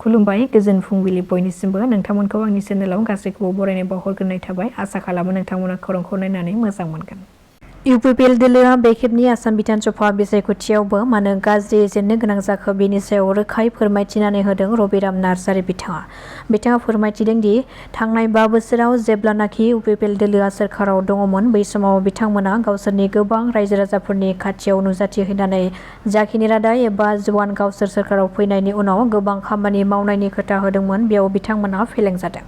खुलुमबाय गोजोन फुंबिलि बयनिसिमबो नोंथांमोनखौ आंनि चेनेलाव गासैखौबो बरायनाय बावहरग्रोनाय थाबाय आसा खालामो नोंथांमोना खौरांखौ नायनानै मोजां मोनगोन। UPPL दोलोआ बे खेबनि आसाम बिधानसभा बिसायख'थियावबो मानो गाज्रि जेननो गोनां जाखो बेनि सायाव रोखायै फोरमायथिनानै होदों रबिराम नार्जारि बिथाङा फोरमायथिदों दि थांनाय 5 बोसोराव जेब्लानाखि UPPL दोलोआ सोरखाराव दङमोन बै समाव बिथांमोना गावसोरनि गोबां रायजो राजाफोरनि खाथियाव नुजाथिहैनानै जाखिनि रादाय एबा जवान गावसोर सोरखाराव फैनायनि उनाव गोबां खामानि मावनायनि खोथा होदोंमोन बेयाव बिथांमोना फेलें जादों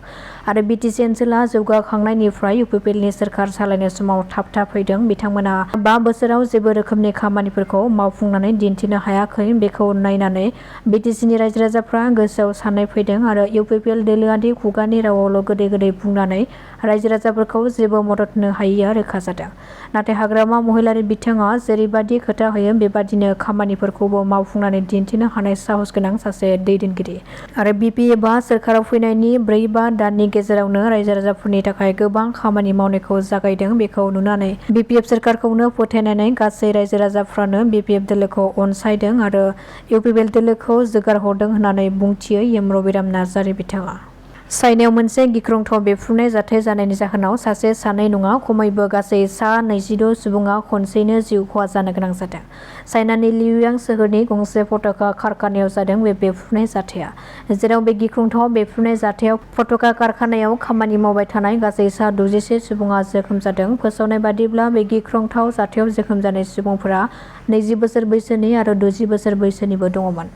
आरो BTC ओनसोला जौगाखांनायनिफ्राय UPPLनि सोरखार सालायनाय समाव थाबथाफैदों। बिथांमोना 5 बोसोराव जेबो रोखोमनि खामानिफोरखौ मावफुंनानै दिन्थिनो हायाखै बेखौ नायनानै BTCनि रायजो राजाफ्रा गोसोआव साननाय फैदों आरो UPPL दोलोआदि खुगानि रावावल' गोदै गोदै बुंनानै रायजो राजाफोरखौ जेबो मदद होनो हायैया रोखा जादों। नाथाय हाग्रामा महिलारि बिथाङा जेरैबादि खोथा होयो बेबादिनो खामानिफोरखौबो मावफुंनानै दिन्थिनो हानाय साहस गोनां सासे दैदेनगिरि आरो BP एबा सोरखाराव फैनायनि 4-5 दाननि गेजेरावनो रायजो राजाफोरनि थाखाय गोबां खामानि मावनायखौ जागायदों। बेखौ नुनानै BPF सोरखारखौनो फोथायनानै गासै रायजो राजाफ्रानो BPF दोलोखौ अनसायदों आरो UPPL दोलोखौ जोगारहरदों होननानै बुंथियो रबिराम नार्जारि बिथाङा। चाइनायाव मोनसे गिख्रंथाव बेफ्रुनाय जाथाय जानायनि जाहोनाव सासे सानै नङा खमैबो गासै सा 26 सुबुङा खनसेनो जिउ खहा जानो गोनां जादों। चाइनानि लियुयां सोहोरनि गंसे फटका कारखानायाव जादों बे बेफ्रुनाय जाथाया, जेराव बे गिख्रंथाव बेफ्रुनाय जाथायाव फटका कारखानायाव खामानि मावबाय थानाय गासै सा 61 सुबुङा जोखोम जादों। फोसावनाय बादिब्ला बे गिख्रंथाव जाथायाव जोखोम जानाय सुबुंफोरा 20 बोसोर बैसोनि आरो 60 बोसोर बैसोनिबो दङमोन।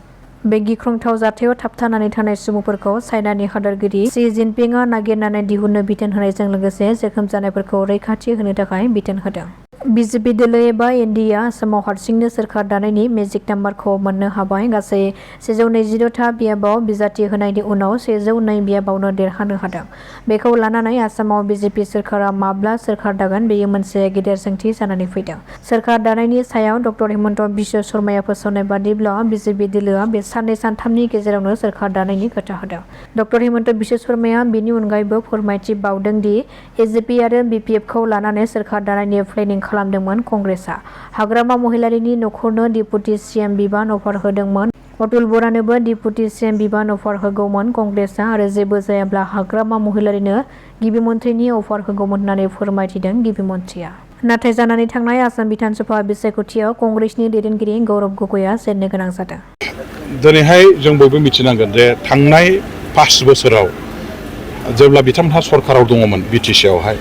बे गिख्रंथाव जाथायाव थाबथानानै थानाय सुबुंफोरखौ चाइनानि हादोरगिरि शी जिनपिंआ नागिरनानै दिहुननो बिथोन होनायजों लोगोसे जोखोम जानायफोरखौ रैखाथि होनो थाखाय बिथोन होदों। BJP दोलो एबा NDA आसामाव हारसिंनो सोरखार दानायनि मेजिक नाम्बारखौ मोननो हाबाय। गासै 126 था बियाबाव बिजाथि होनायनि उनाव 102 बियाबावनो देरहानो हादों। बेखौ लानानै आसामाव BJP सोरखारा माब्ला सोरखार दागोन बेयो मोनसे गेदेर सोंथि जानानै फैदों। सोरखार दानायनि सायाव डक्टर हिमन्त बिश्व शर्माया फोसावनाय बादिब्ला BJP दोलोआ बे साननै सानथामनि गेजेरावनो सोरखार दानायनि खोथा होदों। डक्टर हिमन्त बिश्व शर्माया बेनि अनगायैबो फोरमायथि बावदों दि AJP आरो BPF खौ लानानै सोरखार दानायनि प्लेनिं खालामदोंमोन कंग्रेसआ। हाग्रामा महिलारिनि नखरनो डिपुटि CM बिबान अफार होदोंमोन। अतुल बरानोबो डिपुटि CM बिबान अफार होगौमोन कंग्रेसआ आरो जेबो जायाब्ला हाग्रामा महिलारिनो गिबि मन्थ्रिनि अफार होगौमोन होननानै फोरमायथिदों गिबि मन्थ्रिया। नाथाय जानानै थांनाय आसाम बिधानसभा बिसायख'थियाव कंग्रेसनि दैदेनगिरि गौरब गगैआ जेननो गोनां जादों। दिनैहाय जों बयबो मिथिनांगोन जे थांनाय 5 बोसोराव जेब्ला बिथांमोनहा सरकाराव दङमोन BTC आवहाय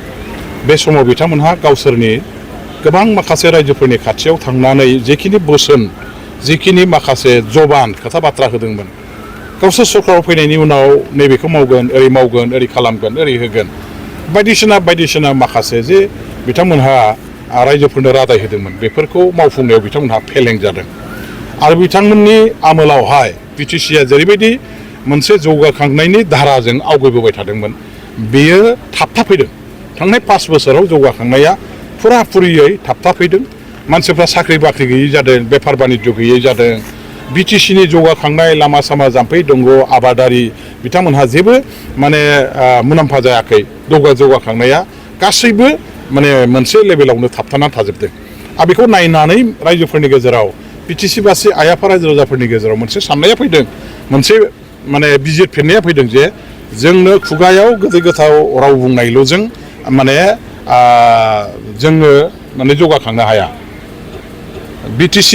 बे समाव बिथांमोनहा गावसोरनि गोबां माखासे रायजोफोरनि खाथियाव थांनानै जेखिनि बोसोन जिखिनि माखासे जबान खोथा बाथ्रा होदोंमोन गावसोर सरकाराव फैनायनि उनाव नैबेखौ मावगोन ओरै खालामगोन ओरै होगोन बायदिसिना माखासे जे बिथांमोनहा रायजोफोरनो रादाय होदोंमोन बेफोरखौ मावफुंनायाव बिथांमोनहा फेलें जादों आरो बिथांमोननि आमोलावहाय BTCआ जेरैबायदि मोनसे जौगाखांनायनि धाराजों आवगायबोबाय थादोंमोन बेयो थाबथाफैदों। थांनाय 5 बोसोराव जौगाखांनाया फुराफुरियै थाबथाफैदों। मानसिफ्रा साख्रि बाख्रि गैयै जादों, बेफार बानिज्य गैयै जादों। BTCनि जौगाखांनाय लामा सामा जाम्फै दंग आबादारि बिथांमोनहा जेबो मुलाम्फा जायाखै। जौगाखांनाया गासैबो मोनसे लेभेलावनो थाबथानानै थाजोबदों। आरो बेखौ नायनानै रायजोफोरनि गेजेराव BTC बासि आइआफा रायजो राजाफोरनि गेजेराव मोनसे साननाया फैदों, मोनसे बिजिरफिननाया फैदों जे जोंनो खुगायाव गोदै गोथाव राव बुंनायल'जों जोङो जौगाखांनो हाया। BTC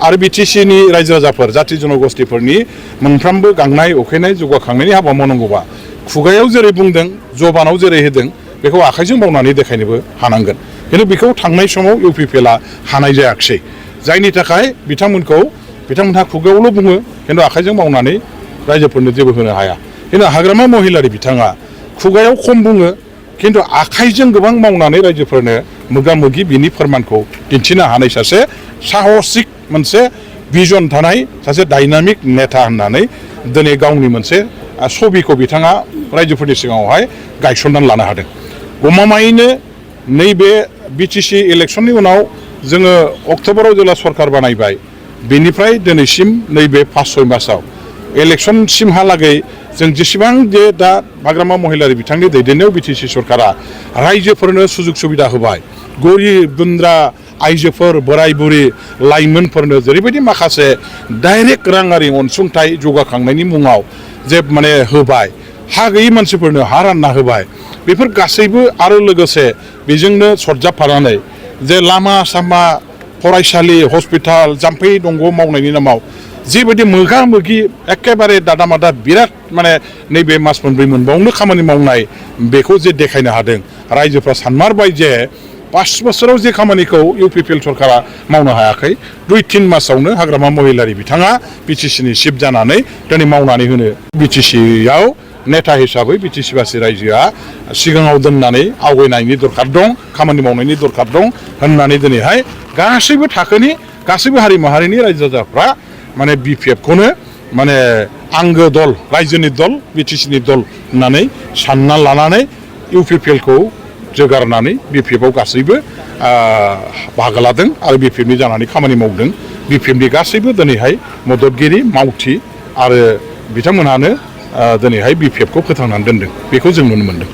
आरो BTCनि रायजो राजाफोर जाथि जनगोष्ठीफोरनि मोनफ्रोमबो गांनाय उखैनाय जौगाखांनायनि हाबा मावनांगौबा खुगायाव जेरै बुंदों जबानाव जेरै होदों बेखौ आखाइजों मावनानै देखायनोबो हानांगोन। खिन्थु बेखौ थांनाय समाव UPPLआ हानाय जायाखिसै। जायनि थाखाय बिथांमोनहा खुगायावल' बुङो खिन्थु आखाइजों मावनानै रायजोफोरनो जेबो होनो हाया। खिन्थु हाग्रामा महिलारि बिथाङा खुगायाव खम बुङो खिन्थु आखाइजों गोबां मावनानै रायजोफोरनो मोगा मोगि बिनि फोरमानखौ दिन्थिनो हानाय सासे साहसिक मोनसे भिजन थानाय सासे डायनामिक नेता होननानै दिनै गावनि मोनसे छबिखौ बिथाङा रायजोफोरनि सिगाङावहाय गायसननानै लानो हादों। गमामायैनो नैबे BTC इलेक्सननि उनाव जोङो अक्ट'बराव जेब्ला सरकार बानायबाय बेनिफ्राय दिनैसिम नैबे 5-6 मासाव इलेक्सनसिमहालागै जों जेसेबां जे दा हाग्रामा महिलारि बिथांनि दैदेननायाव BTC सरकारा रायजोफोरनो सुजुग सुबिदा होबाय। गरिब गुन्द्रा आइजोफोर बोराय बुरि लाइमोनफोरनो जेरैबायदि माखासे डाइरेक्ट राङारि अनसुंथाइ जौगाखांनायनि मुङाव जे माने होबाय हा गैयै मानसिफोरनो हा रानना होबाय बेफोर गासैबो आरो लोगोसे बेजोंनो सरजाबफानानै जे लामा सामा फरायसालि हस्पिटाल जाम्फै दंग मावनायनि नामाव जिबायदि मोगा मोगि एकेबारे दादा मादा बिराद माने नैबे मास मोनब्रै मोनबावनो खामानि मावनाय बेखौ जे देखायनो हादों रायजोफ्रा सानमारबाय जे 5 बोसोराव जे खामानिखौ UPPL सरकारा मावनो हायाखै 2-3 मासावनो हाग्रामा महिलारि बिथाङा BTCनि चिफ जानानै दिनै मावनानै होनो BTCआव नेता हिसाबै BTC रायजोआ सिगाङाव दोननानै आवगायनायनि दरखार दं खामानि मावनायनि दरखार दं होननानै दिनैहाय गासैबो थाखोनि गासैबो हारि माहारिनि रायजो राजाफ्रा माने BPFखौनो माने आंगो दल रायजोनि दल BTCनि दल होननानै सानना लानानै UPPLखौ जोगारनानै BPFआव गासैबो बाहागो लादों आरो BPFनि जानानै खामानि मावदों BPFनि गासैबो दिनैहाय मददगिरि मावथि आरो बिथांमोनहानो दिनैहाय BPFखौ फोथांनानै दोनदों बेखौ जों नुनो मोनदों।